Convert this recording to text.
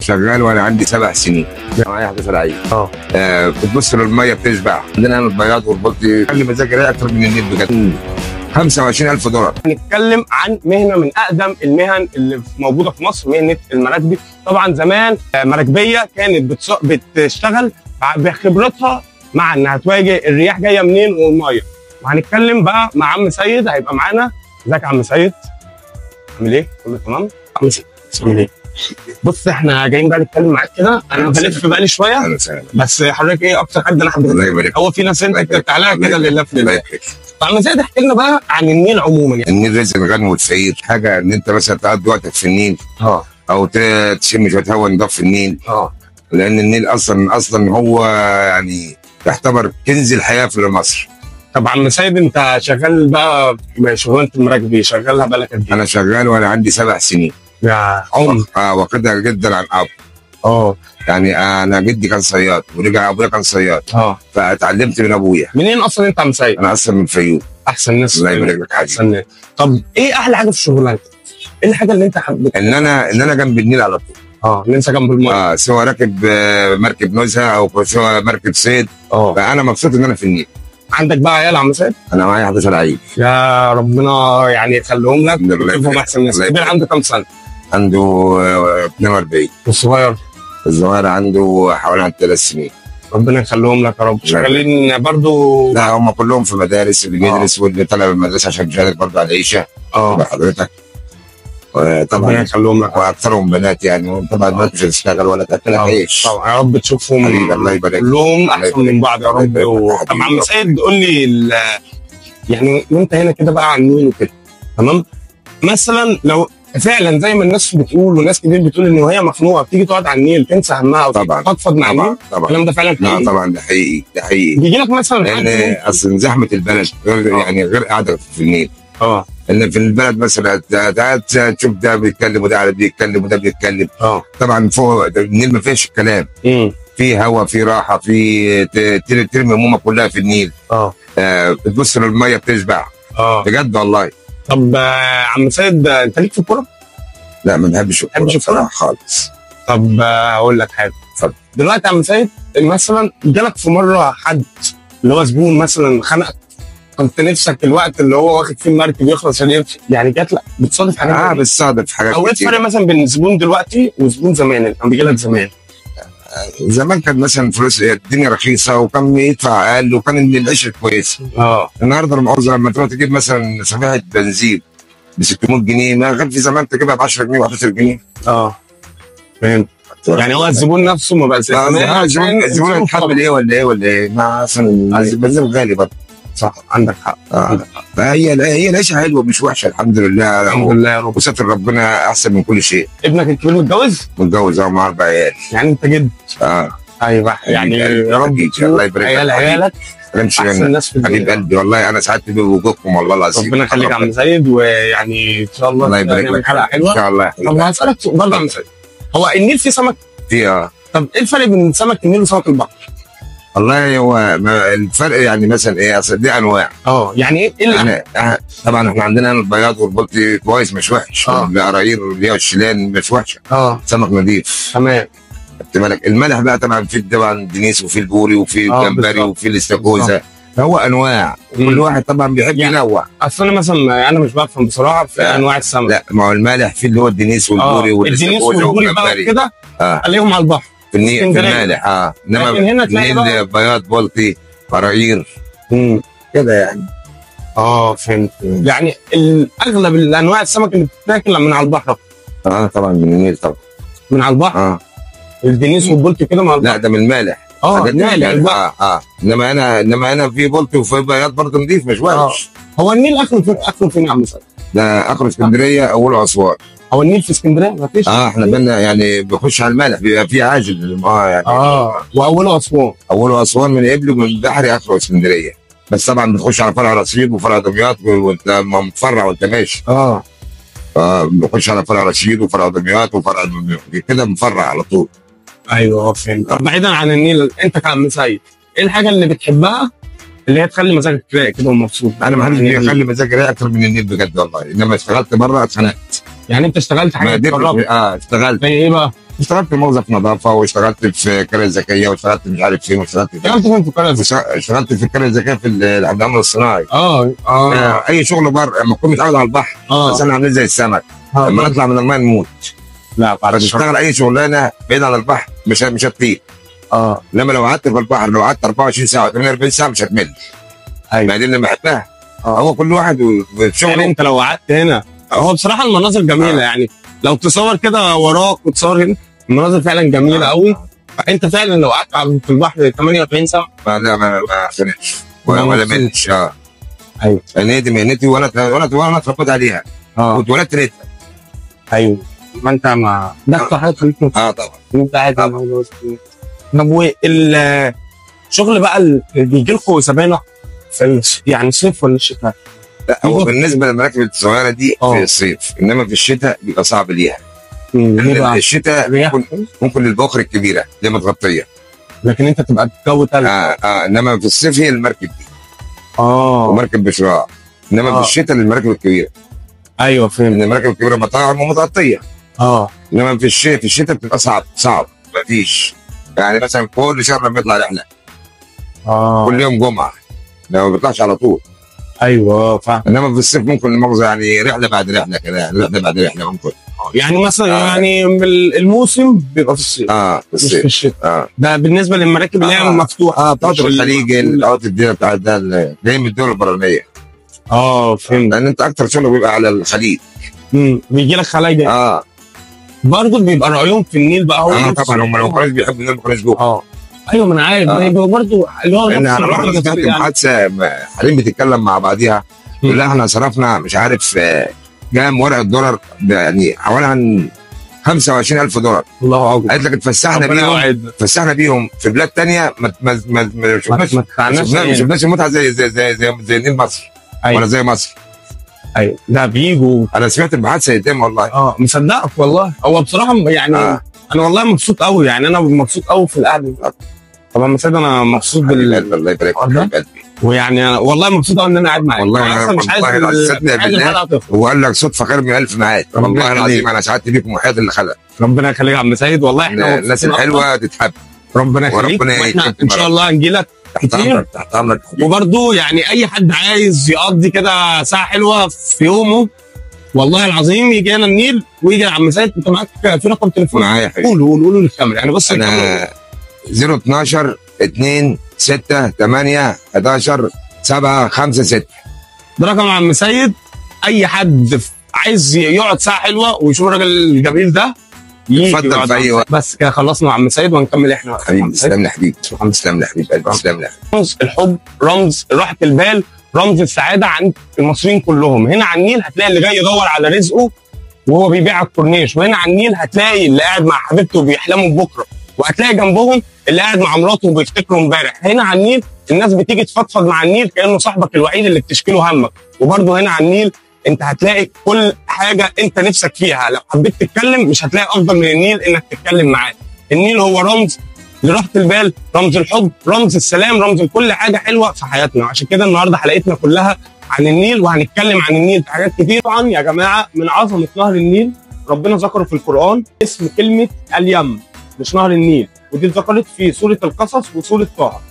شغال وانا عندي 7 سنين، معايا 11 عيل. بتبص للمية بتشبع، عندنا البياض والبلطي، خلي مزاجي رايق اكتر من النيل بجد. 25000 دولار. هنتكلم عن مهنة من اقدم المهن اللي موجودة في مصر، مهنة المراكبي. طبعا زمان مراكبيه كانت بتشتغل بخبرتها مع انها تواجه الرياح جاية منين والمية. وهنتكلم بقى مع عم سيد، هيبقى معانا. ازيك يا عم سيد؟ عامل ايه؟ كله تمام؟ عم سيد عامل ايه؟ بص احنا جايين بقى نتكلم معاك كده، انا بلف بقالي شوية بس حضرتك ايه اكتر حد انا حبيت؟ هو في ناس انت بتعلقها كده لله في لله. طب عم سيد احكي لنا بقى عن النيل عموما. يعني النيل رزق الغنم والفقير، حاجة ان انت مثلا تقضي وقتك في النيل او تشم شوية هواء نضاف في النيل. لان النيل اصلا هو يعني يعتبر كنز الحياة في مصر. طب عم سيد انت شغال بقى شغلانة المراكبي، شغالها بقالك قد ايه؟ انا شغال وانا عندي 7 سنين. يا عمر. واخدها جدا عن اب. يعني انا جدي كان صياد ورجع ابويا كان صياد. فاتعلمت من ابويا. منين اصلا انت عم سيد؟ انا اصلا من الفيوم. احسن ناس. الله يبارك لك حبيبي. احسن ناس. طب ايه احلى حاجة في شغلانتك؟ ايه الحاجة اللي انت حبيتها؟ ان انا جنب النيل على طول. ان انت جنب المية. سواء راكب مركب نزهه او سواء مركب صيد. فانا مبسوط ان انا في النيل. عندك بقى عيال يا عم سيد؟ انا معايا 11 عيل. يا ربنا يعني يخليهم لك وتشوفهم احسن ناس. الكبير عنده كام سنة؟ عنده 42. والصغير؟ الصغير عنده حوالي 3 سنين. ربنا يخليهم لك يا رب. شغالين برضو؟ لا هم كلهم في مدارس، اللي بيدرس واللي طالع من المدرسة عشان شغال برضه على العيشة. حضرتك طبعا ربنا يخليهم لك، واكثرهم بنات يعني، طبعا البنات مش هتشتغل ولا تاكلك عيش. طبعا يا رب تشوفهم الله يبارك كلهم احسن من بعض يا رب. طب عم سيد قول لي يعني وانت هنا كده بقى على النيل وكده، تمام؟ مثلا لو فعلا زي ما الناس بتقول وناس كتير بتقول ان وهي مخنوقه بتيجي تقعد على النيل تنسى همها وتفضفض مع النيل، الكلام ده فعلا حقيقي؟ طبعا ده حقيقي، ده حقيقي. بيجي لك مثلا لان اصل زحمة البلد غير يعني غير قاعدة في النيل. ان في البلد مثلا تشوف ده بيتكلم وده بيتكلم وده بيتكلم. طبعا فوق النيل ما فيش كلام. في هواء، في راحة، في ترمي همومك كلها في النيل. بتبص للمية بتشبع. بجد والله. طب عم سيد انت ليك في الكورة؟ لا ما بحبش الكورة خالص. طب هقول لك حاجة. اتفضل. دلوقتي يا عم سيد مثلا جالك في مرة حد اللي هو زبون مثلا خنقك، كنت نفسك الوقت اللي هو واخد فيه المركب يخلص عشان يمشي، يعني جات لك بتصادف حاجات؟ بتصادف حاجات او ايه الفرق مثلا بين زبون دلوقتي وزبون زمان اللي كان بيجي لك زمان؟ زمان كان مثلا فلوس الدنيا رخيصة وكان يدفع اقل وكان العيشة كويسة. النهارده المؤاخذة لما تروح تجيب مثلا صفيحه بنزين ب 600 جنيه، ما كان في زمان تجيبها ب 10 جنيه و11 جنيه. فهمت. يعني هو الزبون نفسه ما بقاش الزبون هيتحمل ايه ولا ايه ولا ايه؟ ما اصلا البنزين غالي برضه. صح عندك حق. عندك حق. فهي هي العيشة حلوة مش وحشة الحمد لله. الحمد لله يا رب. وستر ربنا احسن من كل شيء. ابنك الكبير متجوز؟ متجوز مع 4 عيال. يعني انت جد؟ ايوه يعني يا رب الله يبارك عيال عيالك احسن ناس في الدنيا. حبيب قلبي والله انا سعدت بوجودكم والله العظيم. ربنا يخليك يا عم سيد، ويعني ان شاء الله الله يبارك لك، حلقة حلوة ان شاء الله. طب هسالك سؤال برضه يا عم سيد، هو النيل فيه سمك؟ فيه. طب ايه الفرق بين سمك النيل وسمك البحر؟ والله هو الفرق يعني مثلا ايه، اصل دي انواع. يعني ايه اللي يعني طبعا احنا عندنا البياض والبلطي كويس مش وحش، القراير اللي هي الشيلان مش وحشة، سمك نظيف تمام. خدت بالك؟ الملح بقى طبعا في طبعا الدنيس وفي البوري وفي الجمبري وفي الاستاكوزا، فهو انواع وكل واحد طبعا بيحب يعني ينوع. اصل انا مثلا انا مش بفهم بصراحة في انواع السمك. لا ما هو المالح في اللي هو الدنيس والبوري والاستاكوزا والجمبري كده عليهم على البحر في المالح. انما هنا تلاقي بياض بلطي قراير كده يعني. فهمت. يعني اغلب الانواع السمك اللي بتتاكل من على البحر. طبعا من النيل طبعا. من على البحر. الدنيس والبلطي كده مع البحر. لا ده من المالح. المالح. انما انا في بلطي وفي بياض برضه نضيف مش وحش. هو النيل اخره فين يا عم سيد؟ ده اخره اسكندرية اوله اسوان. هو النيل في اسكندرية مفيش؟ احنا بينا يعني بيخش على المالح بيبقى في عازل يعني. واوله اسوان. اوله اسوان من قبل ومن بحري اخره اسكندرية. بس طبعا بتخش على فرع رشيد وفرع دمياط وانت متفرع وانت ماشي. بنخش على فرع رشيد وفرع دمياط وفرع كده مفرع على طول. ايوه فهمت. طب بعيدا عن النيل انت كعم سيد ايه الحاجة اللي بتحبها اللي هي تخلي مزاجك رايق كده ومبسوط؟ انا ما حدش بيخلي مزاجي رايق اكتر من النيل بجد والله. انما اشتغلت بره اتخنقت. يعني انت اشتغلت حاجة اتفرجت؟ اشتغلت. زي ايه بقى؟ اشتغلت موظف نظافة، واشتغلت في قرية ذكية، واشتغلت مش عارف فين، واشتغلت اشتغلت فين في القرية الذكية؟ اشتغلت في القرية الذكية في العمل الصناعي. اي شغل بره، لما تكون متعود على البحر. بس احنا عاملين زي السمك، لما نطلع من الماء نموت. لا بعد تشتغل اي شغلانة بعيد عن البحر مش هتطيق. انما لو قعدت في البحر، لو قعدت 24 ساعة 48 ساعة مش هتمل. ايوه، ما دي اللي بحبها. هو كل واحد وشغله. يعني انت لو قعدت هنا، هو بصراحة المناظر جميلة. يعني لو تصور كده وراك وتصور هنا، المناظر فعلا جميلة قوي. فانت فعلا لو قعدت في البحر 48 ساعة لا ما اقتنعش ولا ملش. ايوه، انا دي مهنتي، وانا اتربيت عليها. واتولدت لقيتها. ايوه، ما انت ما ده اكتر حاجة تخليك طبعا انت قاعد. طب والشغل بقى اللي بيجي لكم زباينه في يعني الصيف ولا الشتاء؟ لا، هو بالنسبة للمراكب الصغيرة دي في الصيف، انما في الشتاء بيبقى صعب ليها. الشتاء ممكن للبواخر الكبيرة اللي متغطيه، لكن انت تبقى الجو تلج. انما في الصيف هي المركب دي. ومركب بشراع. انما في الشتاء للمراكب الكبيرة. ايوه فهمت. المراكب الكبيرة مطاعم ومتغطيه. انما في الشتاء بتبقى صعب مفيش. يعني مثلا كل شهر لما يطلع رحله. كل يوم جمعه، لو ما بيطلعش على طول. ايوه فاهم. انما في الصيف ممكن المؤاخذة يعني رحله بعد رحله كده، رحله بعد رحله ممكن. يعني مثلا يعني الموسم بيبقى في الصيف. في الصيف مش في الشتاء. ده بالنسبة للمراكب اللي هي مفتوحة. بتاعت الخليج، بتاعت الدنيا بتاعت ده جاي من الدول البرانيه. فهمت. لان انت اكتر شغل بيبقى على الخليج. بيجي لك خلايجه. برضه بيبقى رايهم في النيل بقى هو. طبعا هم لو كانوا بيحبوا النيل ما كانوش جوه. ايوه ما انا عارف. بيبقى برضه اللي هو نفس الراي. انا محادثة حريم بتتكلم مع بعضيها، تقول لها احنا صرفنا مش عارف كام ورقة دولار، يعني حوالي عن 25000 دولار. الله اكبر. قالت لك اتفسحنا بيهم، اتفسحنا بيهم في بلاد ثانية ما شفناش المتعة زي زي زي زي, زي نيل مصر. أيوة. ولا زي مصر. ايوه ده بيجوا. انا سمعت المحادثة قدام والله. مصدقك والله. هو بصراحة يعني انا والله مبسوط قوي، يعني انا مبسوط قوي في القعدة. طبعا مساعد انا مبسوط بال الله يبارك فيك. ويعني والله مبسوط قوي ان انا قاعد معاك والله. انا مش عايز الحلقة تخلص. وقال لك صدفة خير من 1000 ميعاد. والله العظيم انا سعدت بيكم وحياه اللي خلق. ربنا يخليك يا عم سيد، والله احنا الناس الحلوة تتحب. ربنا يخليك، واحنا ان شاء الله هنجي لك كتير. تحت امرك. وبرده يعني اي حد عايز يقضي كده ساعة حلوة في يومه والله العظيم يجي هنا النيل ويجي يا عم سيد. انت معاك في رقم تليفون؟ معايا يا حبيبي. قولوا قولوا للكاميرا يعني. بص انا 012 2 6 8 11 7 5 6 ده رقم عم سيد. اي حد عايز يقعد ساعة حلوة ويشوف الراجل الجميل ده اتفضل في اي وقت. بس كده خلصنا مع عم سيد وهنكمل احنا. حبيبي تسلم لي حبيبي، تسلم لي حبيب قلبي، تسلم لي. رمز الحب، رمز راحة البال، رمز السعادة عند المصريين كلهم. هنا على النيل هتلاقي اللي جاي يدور على رزقه وهو بيبيع على الكورنيش، وهنا على النيل هتلاقي اللي قاعد مع حبيبته بيحلموا ببكره، وهتلاقي جنبهم اللي قاعد مع مراته وبيفتكروا امبارح. هنا على النيل الناس بتيجي تفضفض مع النيل كانه صاحبك الوحيد اللي بتشكي له همك. وبرده هنا على النيل انت هتلاقي كل حاجة انت نفسك فيها. لو حبيت تتكلم مش هتلاقي افضل من النيل انك تتكلم معاه. النيل هو رمز لراحه البال، رمز الحب، رمز السلام، رمز لكل حاجة حلوة في حياتنا. عشان كده النهارده حلقتنا كلها عن النيل، وهنتكلم عن النيل في حاجات كتير. طبعا يا جماعة من عظمه نهر النيل ربنا ذكره في القران اسم كلمة اليم، مش نهر النيل، ودي اتذكرت في سورة القصص وسورة طه.